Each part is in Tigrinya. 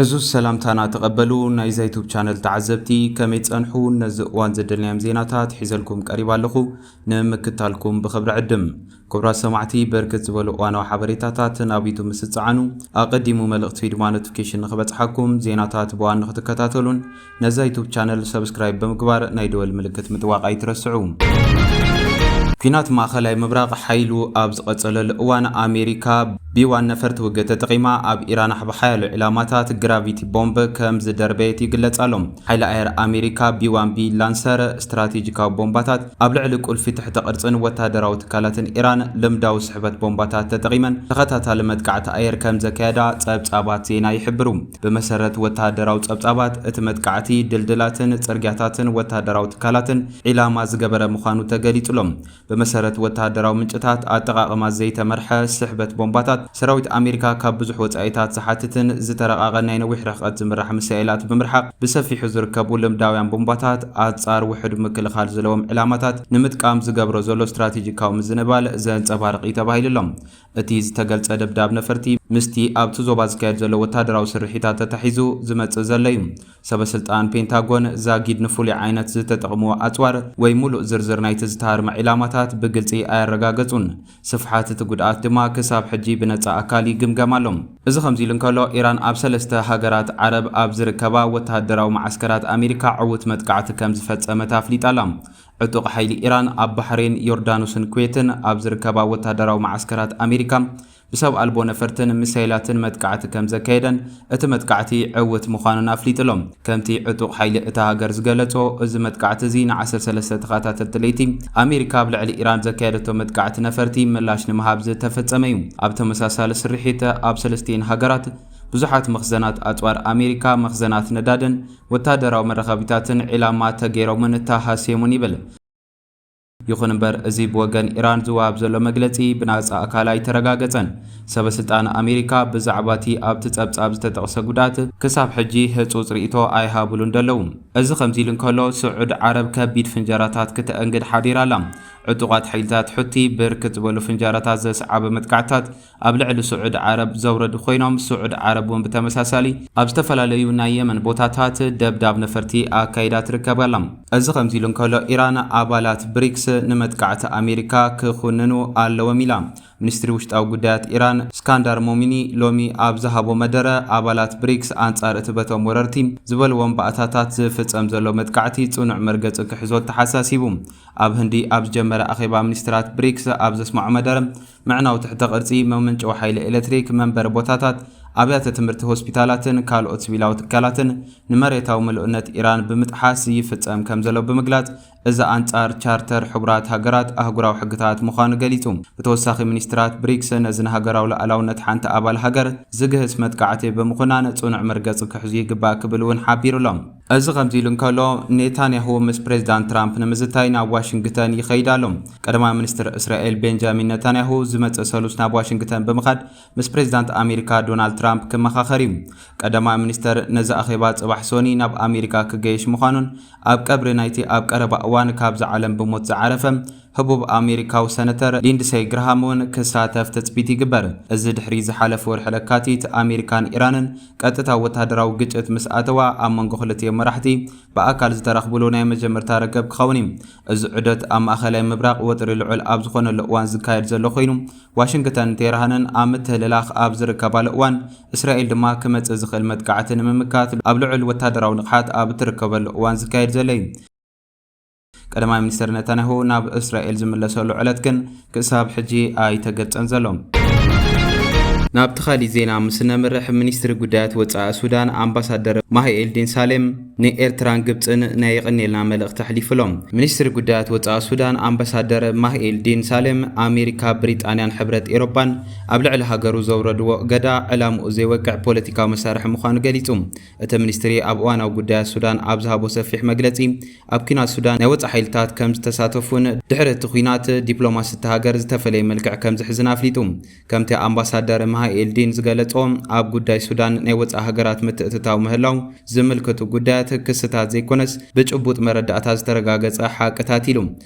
ዕዙዝ ሰላምታና ተቐበሉ ናይዛ ዩቱብ ቻነል ተዓዘብቲ፣ ከመይ ጸንሑ? ነዚ እዋን ዘደልናዮም ዜናታት ሒዘልኩም ቀሪባ ኣለኹ። ንምክታልኩም ብኽብሪ ዕድም። ክቡራት ሰማዕቲ፣ ብርክት ዝበሉ እዋናዊ ሓበሬታታት ናብ ዩቱብ ምስ ትጽዓኑ፣ ኣቐዲሙ መልእኽቲ ወይ ድማ ኖቲፊኬሽን ንኽበጽሓኩም፣ ዜናታት ብእዋን ንኽትከታተሉን ነዛ ዩቱብ ቻነል ሰብስክራይብ ብምግባር ናይ ደወል ምልክት ምጥዋቕ ኣይትረስዑ። ኲናት ማእኸላይ ምብራቕ ሓይሉ ኣብ ዝቐጸለሉ እዋን፣ ኣሜሪካ ቢ ዋን ነፈርቲ ውግእ ተጠቒማ ኣብ ኢራን ኣሕባ ሓያሎ ዒላማታት ግራቪቲ ቦምብ ከም ዝደርበየት ይግለጽ ኣሎ። ሓይሊ ኣየር ኣሜሪካ ቢ ዋን ቢ ላንሰር ስትራቴጂካዊ ቦምባታት ኣብ ልዕሊ ቁልፊ ትሕተ ቅርጽን ወታደራዊ ትካላትን ኢራን ልምዳዊ ስሕበት ቦምባታት ተጠቒመን ተኸታታሊ መጥቃዕቲ ኣየር ከም ዘካየዳ ጸብጻባት ዜና ይሕብሩ። ብመሰረት ወታደራዊ ጸብጻባት፣ እቲ መጥቃዕቲ ድልድላትን ጽርግያታትን ወታደራዊ ትካላትን ዒላማ ዝገበረ ምዃኑ ተገሊጹ ኣሎ። ብመሰረት ወተሃደራዊ ምንጭታት፣ ኣጠቓቕማ ዘይተመርሐ ስሕበት ቦምባታት ሰራዊት ኣሜሪካ ካብ ብዙሕ ወጻኢታት ዝሓትትን ዝተረቓቐ ናይ ነዊሕ ርሕቀት ዝምራሕ ሚሳኤላት ብምርሓቕ፣ ብሰፊሑ ዝርከቡ ልምዳውያን ቦምባታት ኣጻር ውሑድ ምክልኻል ዘለዎም ዕላማታት ንምጥቃም ዝገብሮ ዘሎ ስትራቴጂካዊ ምዝንባል ዘንጸባርቕ እዩ ተባሂሉ ኣሎ። እቲ ዝተገልጸ ደብዳብ ነፈርቲ ምስቲ ኣብቲ ዞባ ዝካየድ ዘሎ ወተሃደራዊ ስርሒታት ተታሒዙ ዝመጽእ ዘሎ እዩ። ሰበ ስልጣን ፔንታጎን ዛጊድ ንፍሉይ ዓይነት ዝተጠቕምዎ ኣጽዋር ወይ ሙሉእ ዝርዝር ናይቲ ዝተሃርመ ዒላማታት ብግልጺ ኣየረጋገጹን። ስፍሓት እቲ ጉድኣት ድማ ክሳብ ሕጂ ብነጻ ኣካል ይግምገም ኣሎ። እዚ ከምዚ ኢሉ እንከሎ፣ ኢራን ኣብ ሰለስተ ሃገራት ዓረብ ኣብ ዝርከባ ወተሃደራዊ መዓስከራት ኣሜሪካ ዕዉት መጥቃዕቲ ከም ዝፈጸመት ኣፍሊጣ ኣላ። ዕጡቕ ሓይሊ ኢራን ኣብ ባሕሬን፣ ዮርዳኖስን ኩዌትን ኣብ ዝርከባ ወተሃደራዊ መዓስከራት ኣሜሪካ ብሰብ ኣልቦ ነፈርትን ሚሳይላትን መጥቃዕቲ ከም ዘካየደን እቲ መጥቃዕቲ ዕዉት ምዃኑን ኣፍሊጡ ኣሎ። ከምቲ ዕጡቕ ሓይሊ እታ ሃገር ዝገለጾ፣ እዚ መጥቃዕቲ እዚ ን ዓሰርተ ሰለስተ ተኸታተልቲ ለይቲ ኣሜሪካ ኣብ ልዕሊ ኢራን ዘካየደቶ መጥቃዕቲ ነፈርቲ ምላሽ ንምሃብ ዝተፈጸመ እዩ። ኣብ ተመሳሳሊ ስርሒት ኣብ ሰለስቲኤን ሃገራት ብዙሓት መኽዘናት ኣጽዋር ኣሜሪካ፣ መኽዘናት ነዳድን ወታደራዊ መራኸቢታትን ዒላማ ተገይሮምን ተሃስዮምን ይብል። ይኹን እምበር፣ እዚ ብወገን ኢራን ዝወሃብ ዘሎ መግለጺ ብናጻ ኣካል ኣይተረጋገጸን። ሰበ ስልጣን ኣሜሪካ ብዛዕባ እቲ ኣብቲ ጸብጻብ ዝተጠቕሰ ጉድኣት ክሳብ ሕጂ ህጹጽ ርእይቶ ኣይሃቡሉን ዘለዉ። እዚ ከምዚ ኢሉ እንከሎ፣ ስዑድ ዓረብ ከቢድ ፍንጀራታት ክተአንግድ ሓዲራ ኣላ። ዕጡቓት ሓይልታት ሑቲ ብርክት ዝበሉ ፍንጀራታት ዘስዓበ መጥቃዕትታት ኣብ ልዕሊ ስዑድ ዓረብ ዘውረዱ ኮይኖም፣ ስዑድ ዓረብ እውን ብተመሳሳሊ ኣብ ዝተፈላለዩ ናይ የመን ቦታታት ደብዳብ ነፈርቲ ኣካይዳ ትርከብ ኣላ። እዚ ከምዚ ኢሉ እንከሎ፣ ኢራን ኣባላት ብሪክስ ንመጥቃዕቲ ኣሜሪካ ክኹንኑ ኣለዎም ኢላ። ሚኒስትሪ ውሽጣዊ ጉዳያት ኢራን እስካንዳር ሞሚኒ ሎሚ ኣብ ዝሃቦ መደረ፣ ኣባላት ብሪክስ ኣንጻር እቲ በቶም ወረርቲ ዝበልዎም ባእታታት ዝፍጸም ዘሎ መጥቃዕቲ ጽኑዕ መርገጺ ክሕዞ ተሓሳሲቡ። ኣብ ህንዲ ኣብ ዝጀመረ ኣኼባ ሚኒስትራት ብሪክስ ኣብ ዘስምዖ መደረ፣ ምዕናው ትሕተ ቅርጺ፣ መመንጨዊ ሓይሊ ኤሌክትሪክ፣ መንበሪ ቦታታት፣ ኣብያተ ትምህርቲ፣ ሆስፒታላትን ካልኦት ሲቪላዊ ትካላትን ንመሬታዊ ምሉእነት ኢራን ብምጥሓስ ይፍጸም ከም ዘሎ ብምግላጽ፣ እዚ ኣንጻር ቻርተር ሕቡራት ሃገራት ኣህጉራዊ ሕግታት ምዃኑ ገሊጹ። ብተወሳኺ ሚኒስትራት ብሪክስ ነዚ ንሃገራዊ ሉዓላውነት ሓንቲ ኣባል ሃገር ዝግህስ መጥቃዕቲ ብምኹናን ጽኑዕ መርገጺ ክሕዙ ይግባእ ክብል እውን ሓቢሩ ኣሎ። እዚ ከምዚ ኢሉ እንከሎ፣ ኔታንያሁ ምስ ፕሬዚዳንት ትራምፕ ንምዝታይ ናብ ዋሽንግተን ይኸይድ ኣሎ። ቀዳማይ ሚኒስትር እስራኤል ቤንጃሚን ኔታንያሁ ዝመጽእ ሰሉስ ናብ ዋሽንግተን ብምኻድ ምስ ፕሬዚዳንት ኣሜሪካ ዶናልድ ትራምፕ ክመኻኸር እዩ። ቀዳማይ ሚኒስተር ነዚ ኣኼባ ጽባሕ ሶኒ ናብ ኣሜሪካ ክገይሽ ምዃኑን ኣብ ቀብሪ ናይቲ ኣብ ቀረባ እዋን ካብዛ ዓለም ብሞት ዝዓረፈ ህቡብ ኣሜሪካዊ ሰነተር ሊንድሰይ ግርሃም እውን ክሳተፍ ትጽቢት ይግበር። እዚ ድሕሪ ዝሓለፈ ወርሒ ለካቲት ኣሜሪካን ኢራንን ቀጥታዊ ወተሃደራዊ ግጭት ምስ ኣተዋ፣ ኣብ መንጎ ክልቲኦም መራሕቲ ብኣካል ዝተራኽብሉ ናይ መጀመርታ ርክብ ክኸውን እዩ። እዚ ዑደት ኣብ ማእኸላይ ምብራቕ ወጥሪ ልዑል ኣብ ዝኾነሉ እዋን ዝካየድ ዘሎ ኮይኑ፣ ዋሽንግተንን ቴህራንን ኣብ ምትህልላኽ ኣብ ዝርከባሉ እዋን፣ እስራኤል ድማ ክመጽእ ዝኽእል መጥቃዕቲ ንምምካት ኣብ ልዑል ወተሃደራዊ ንቕሓት ኣብ እትርከበሉ እዋን ዝካየድ ዘሎ እዩ። ቀዳማይ ሚኒስተር ነታንያሁ ናብ እስራኤል ዝምለሰሉ ዕለት ግን ክሳብ ሕጂ ኣይተገልጸን ዘሎ። ናብቲ ካሊእ ዜና ምስ ነምርሕ፣ ሚኒስትሪ ጉዳያት ወጻኢ ሱዳን ኣምባሳደር ማሂ ኤልዲን ሳሌም ንኤርትራን ግብጽን ናይ የቐንየልና መልእኽቲ ኣሕሊፉሎም። ሚኒስትሪ ጉዳያት ወጻኢ ሱዳን ኣምባሳደር ማሂ ኤልዲን ሳሌም፣ ኣሜሪካ፣ ብሪጣንያን ሕብረት ኤሮፓን ኣብ ልዕሊ ሃገሩ ዘውረድዎ እገዳ ዕላምኡ ዘይወቅዕ ፖለቲካዊ መሳርሒ ምዃኑ ገሊጹ። እቲ ሚኒስትሪ ኣብ እዋናዊ ጉዳያት ሱዳን ኣብ ዝሃቦ ሰፊሕ መግለጺ፣ ኣብ ኲናት ሱዳን ናይ ወጻኢ ሓይልታት ከም ዝተሳተፉን ድሕሪ እቲ ኲናት ዲፕሎማሲ እታ ሃገር ዝተፈለየ መልክዕ ከም ዝሕዝን ኣፍሊጡ። ከምቲ ኣምባሳደር ኤልዲን ዝገለጾ፣ ኣብ ጉዳይ ሱዳን ናይ ወጻኢ ሃገራት ምትእትታው ምህላው ዝምልክቱ ጉዳያት ክስታት ዘይኮነስ ብጭቡጥ መረዳእታ ዝተረጋገጸ ሓቅታት ኢሉ።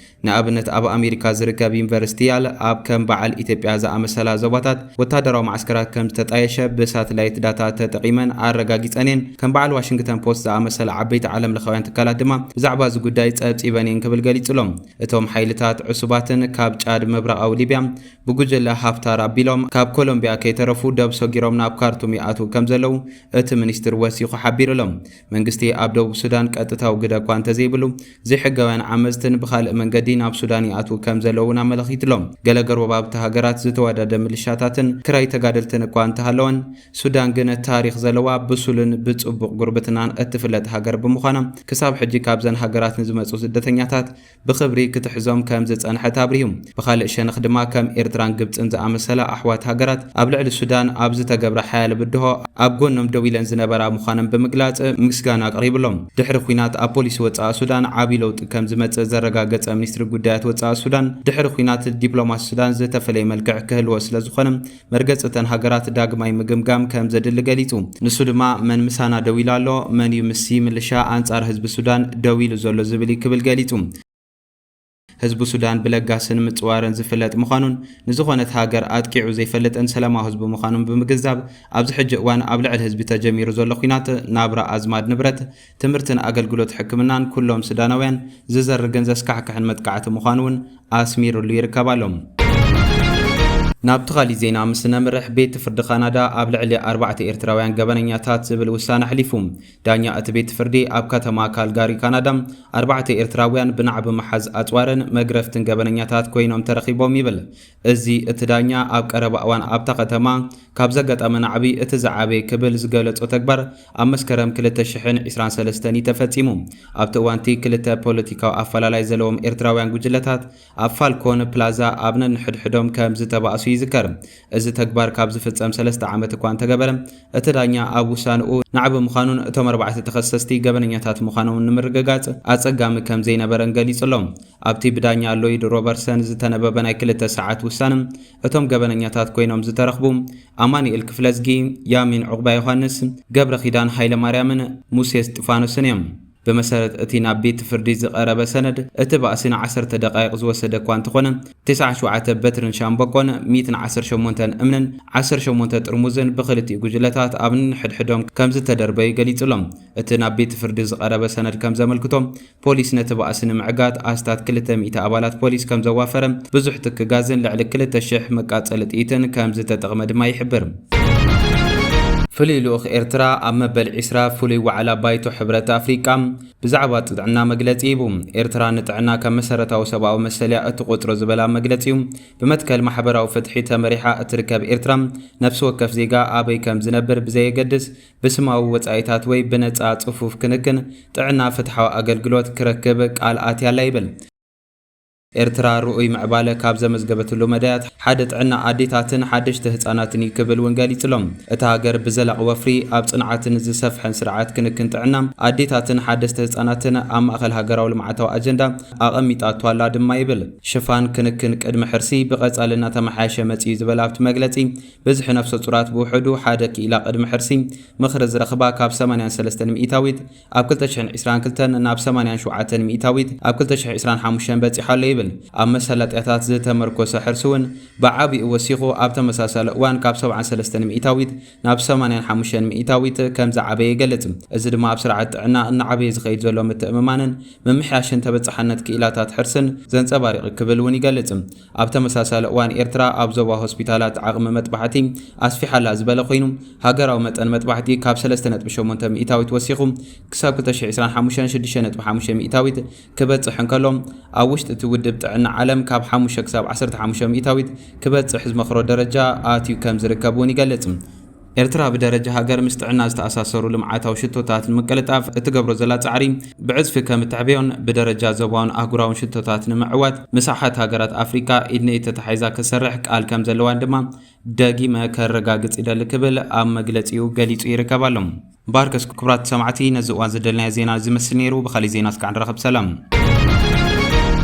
ንኣብነት ኣብ ኣሜሪካ ዝርከብ ዩኒቨርሲቲ ያል ኣብ ከም በዓል ኢትዮጵያ ዝኣመሰላ ዞባታት ወታደራዊ ማዕስከራት ከም ዝተጣየሸ ብሳተላይት ዳታ ተጠቒመን ኣረጋጊጸን እየን። ከም በዓል ዋሽንግተን ፖስት ዝኣመሰላ ዓበይቲ ዓለም ለኻውያን ትካላት ድማ ብዛዕባ እዚ ጉዳይ ጸብጺበን እየን ክብል ገሊጹ ኣሎ። እቶም ሓይልታት ዕሱባትን ካብ ጫድ ምብራቓዊ ሊብያ ብጉጅለ ሃፍታር ኣቢሎም ካብ ኮሎምቢያ ከይተረፉ ደብ ሰጊሮም ናብ ካርቱም ይኣትዉ ከም ዘለዉ እቲ ሚኒስትር ወሲኹ ሓቢሩ ኣሎ። መንግስቲ ኣብ ደቡብ ሱዳን ቀጥታዊ ግደ እኳ እንተዘይብሉ፣ ዘይሕጋውያን ዓመፅትን ብኻልእ መንገዲ ናብ ሱዳን ይኣትዉ ከም ዘለዉ እውን ኣመላኺቱ ኣሎ። ገለ ጎረባብቲ ሃገራት ዝተዋደደ ምልሻታትን ክራይ ተጋደልትን እኳ እንተሃለወን፣ ሱዳን ግን ታሪኽ ዘለዋ ብሱልን ብጽቡቕ ጉርብትናን እትፍለጥ ሃገር ብምዃና፣ ክሳብ ሕጂ ካብዘን ሃገራት ንዝመጹ ስደተኛታት ብኽብሪ ክትሕዞም ከም ዝጸንሐት ኣብሪሁ። ብኻልእ ሸነኽ ድማ ከም ኤርትራን ግብጽን ዝኣመሰላ ኣሕዋት ሃገራት ኣብ ልዕሊ ሱዳን ኣብ ዝተገብረ ሓያለ ብድሆ ኣብ ጎኖም ደው ኢለን ዝነበራ ምዃነን ብምግላጽ ምስጋና ኣቕሪብሎም። ድሕሪ ኲናት ኣብ ፖሊሲ ወጻኢ ሱዳን ዓቢ ለውጢ ከም ዝመጽእ ዘረጋገጸ ሚኒስትሪ ጉዳያት ወጻኢ ሱዳን፣ ድሕሪ ኲናት ዲፕሎማሲ ሱዳን ዝተፈለየ መልክዕ ክህልዎ ስለ ዝኾነ መርገጽ እተን ሃገራት ዳግማይ ምግምጋም ከም ዘድሊ ገሊጹ። ንሱ ድማ መን ምሳና ደው ኢሉ ኣሎ፣ መን እዩ ምስዚ ምልሻ ኣንጻር ህዝቢ ሱዳን ደው ኢሉ ዘሎ ዝብል እዩ ክብል ገሊጹ። ህዝቢ ሱዳን ብለጋስን ምጽዋርን ዝፍለጥ ምዃኑን ንዝኾነት ሃገር ኣጥቂዑ ዘይፈልጥን ሰላማዊ ህዝቢ ምዃኑን ብምግንዛብ ኣብዚ ሕጂ እዋን ኣብ ልዕሊ ህዝቢ ተጀሚሩ ዘሎ ኲናት ናብራ ኣዝማድ ንብረት፣ ትምህርትን ኣገልግሎት ሕክምናን ኩሎም ሱዳናውያን ዝዘርግን ዘስካሕክሕን መጥቃዕቲ ምዃኑ እውን ኣስሚሩሉ ይርከብ ኣሎ። ናብቲ ካሊእ ዜና ምስ ነምርሕ፣ ቤት ፍርዲ ካናዳ ኣብ ልዕሊ ኣርባዕተ ኤርትራውያን ገበነኛታት ዝብል ውሳነ ኣሕሊፉ። ዳኛ እቲ ቤት ፍርዲ ኣብ ከተማ ካልጋሪ ካናዳ ኣርባዕተ ኤርትራውያን ብናዕቢ ምሓዝ ኣጽዋርን መግረፍትን ገበነኛታት ኮይኖም ተረኺቦም ይብል። እዚ እቲ ዳኛ ኣብ ቀረባ እዋን ኣብታ ከተማ ካብ ዘጋጠመ ናዕቢ እቲ ዝዓበየ ክብል ዝገለጾ ተግባር ኣብ መስከረም ክልተ ሽሕን ዕስራን ሰለስተን እዩ ተፈጺሙ። ኣብቲ እዋንቲ ክልተ ፖለቲካዊ ኣፈላላይ ዘለዎም ኤርትራውያን ጉጅለታት ኣብ ፋልኮን ፕላዛ ኣብ ነንሕድሕዶም ከም ዝተባእሱ ይዝከር። እዚ ተግባር ካብ ዝፍጸም ሰለስተ ዓመት እኳ እንተገበረ፣ እቲ ዳኛ ኣብ ውሳንኡ ናዕቢ ምዃኑን እቶም ኣርባዕተ ተኸሰስቲ ገበነኛታት ምዃኖም ንምርግጋጽ ኣጸጋሚ ከም ዘይነበረን ገሊጹ ኣሎ። ኣብቲ ብዳኛ ሎይድ ሮበርሰን ዝተነበበ ናይ ክልተ ሰዓት ውሳነ፣ እቶም ገበነኛታት ኮይኖም ዝተረኽቡ ኣማኑኤል ክፍለዝጊ፣ ያሚን ዑቕባ ዮሃንስ፣ ገብረ ኪዳን ሃይለ ማርያምን ሙሴ እስጢፋኖስን እዮም። ብመሰረት እቲ ናብ ቤት ፍርዲ ዝቐረበ ሰነድ፣ እቲ ባእሲ ንዓሰርተ ደቃይቕ ዝወሰደ እኳ እንተኾነ፣ ትስዓን ሸውዓተ በትርን ሻምበቆን ሚእትን ዓሰርተ ሸሞንተን እምንን ዓሰርተ ሸሞንተ ጥርሙዝን ብኽልቲኡ ጉጅለታት ኣብ ነንሕድሕዶም ከም ዝተደርበዩ ገሊጹ ኣሎ። እቲ ናብ ቤት ፍርዲ ዝቐረበ ሰነድ ከም ዘመልክቶ፣ ፖሊስ ነቲ ባእሲ ንምዕጋት ኣስታት ክልተ ሚእቲ ኣባላት ፖሊስ ከም ዘዋፈረ፣ ብዙሕ ትኪ ጋዝን ልዕሊ ክልተ ሽሕ መቃጸሊ ጥይትን ከም ዝተጠቕመ ድማ ይሕብር። ፍሉይ ልኡኽ ኤርትራ ኣብ መበል ዕስራ ፍሉይ ዋዕላ ባይቶ ሕብረት ኣፍሪቃ ብዛዕባ ጥዕና መግለጺ ሂቡ። ኤርትራ ንጥዕና ከም መሰረታዊ ሰብኣዊ መሰልያ እትቖጽሮ ዝበላ መግለጺኡ፣ ብመትከል ማሕበራዊ ፍትሒ ተመሪሓ እትርከብ ኤርትራ፣ ነፍሲ ወከፍ ዜጋ ኣበይ ከም ዝነብር ብዘየገድስ፣ ብስማዊ ወጻኢታት ወይ ብነጻ ጽፉፍ ክንክን ጥዕና ፍትሓዊ ኣገልግሎት ክረክብ ቃል ኣትያላ ይብል። ኤርትራ ርኡይ ምዕባለ ካብ ዘመዝገበትሉ መዳያት ሓደ ጥዕና ኣዴታትን ሓደሽቲ ህጻናትን እዩ ክብል እውን ገሊጹ ኣሎ። እታ ሃገር ብዘላቒ ወፍሪ ኣብ ጽንዓትን ዝሰፍሐን ስርዓት ክንክን ጥዕና ኣዴታትን ሓደስቲ ህጻናትን ኣብ ማእከል ሃገራዊ ልምዓታዊ ኣጀንዳ ኣቐሚጣቶ ኣላ ድማ ይብል። ሽፋን ክንክን ቅድሚ ሕርሲ ብቐጻሊ እናተመሓየሸ መጺኡ ዝበለ ኣብቲ መግለጺ፣ ብዝሒ ነፍሰ ጹራት ብውሕዱ ሓደ ክኢላ ቅድሚ ሕርሲ ምኽሪ ዝረኽባ ካብ ሰማንያን ሰለስተን ሚእታዊት ኣብ ክልተ ሽሕን ዕስራን ክልተን ናብ ሰማንያን ሸውዓተን ሚእታዊት ኣብ ክልተ ሽሕን ዕስራን ሓሙሽተን በጺሑ ኣሎ ይብል። ኣብ መሳለጥያታት ዝተመርኮሰ ሕርሲ እውን ብዓቢኡ ወሲኹ ኣብ ተመሳሳሊ እዋን ካብ ሰብዓን ሰለስተን ሚእታዊት ናብ ሰማንያን ሓሙሽተን ሚእታዊት ከም ዝዓበየ ይገልጽ። እዚ ድማ ኣብ ስርዓት ጥዕና እናዓበየ ዝኸይድ ዘሎ ምትእምማንን ምምሕያሽን ተበጻሕነት ክኢላታት ሕርስን ዘንጸባሪቕ ክብል እውን ይገልጽ። ኣብ ተመሳሳሊ እዋን ኤርትራ ኣብ ዞባ ሆስፒታላት ዓቕሚ መጥባሕቲ ኣስፊሓላ ዝበለ ኮይኑ፣ ሃገራዊ መጠን መጥባሕቲ ካብ ሰለስተ ነጥቢ ሸሞንተ ሚእታዊት ወሲኹ ክሳብ ክልተ ሽሕን ዕስራን ሓሙሽተን ሽዱሽተ ነጥቢ ሓሙሽተ ሚእታዊት ክበጽሕ እንከሎ፣ ኣብ ውሽጢ እቲ ውድብ ጥዕና ዓለም ካብ ሓሙሽተ ክሳብ ዓሰርተ ሓሙሽተ ሚእታዊት ክበጽሕ ዝመኽሮ ደረጃ ኣትዩ ከም ዝርከብ እውን ይገልጽ። ኤርትራ ብደረጃ ሃገር ምስ ጥዕና ዝተኣሳሰሩ ልምዓታዊ ሽቶታት ንምቅልጣፍ እትገብሮ ዘላ ጻዕሪ ብዕጽፊ ከም እተዕበዮን ብደረጃ ዞባውን ኣህጉራውን ሽቶታት ንምዕዋት ምስ ኣሓት ሃገራት ኣፍሪካ ኢድ ንኢድ ተታሒዛ ክትሰርሕ ቃል ከም ዘለዋን ድማ ደጊመ ከረጋግጽ ይደሊ ክብል ኣብ መግለጺኡ ገሊጹ ይርከብ ኣሎ። እምበኣርከስ ክቡራት ሰማዕቲ፣ ነዚ እዋን ዝደልናዮ ዜና ዝመስል ነይሩ። ብኻሊእ ዜና እስካዕ ንራኸብ። ሰላም።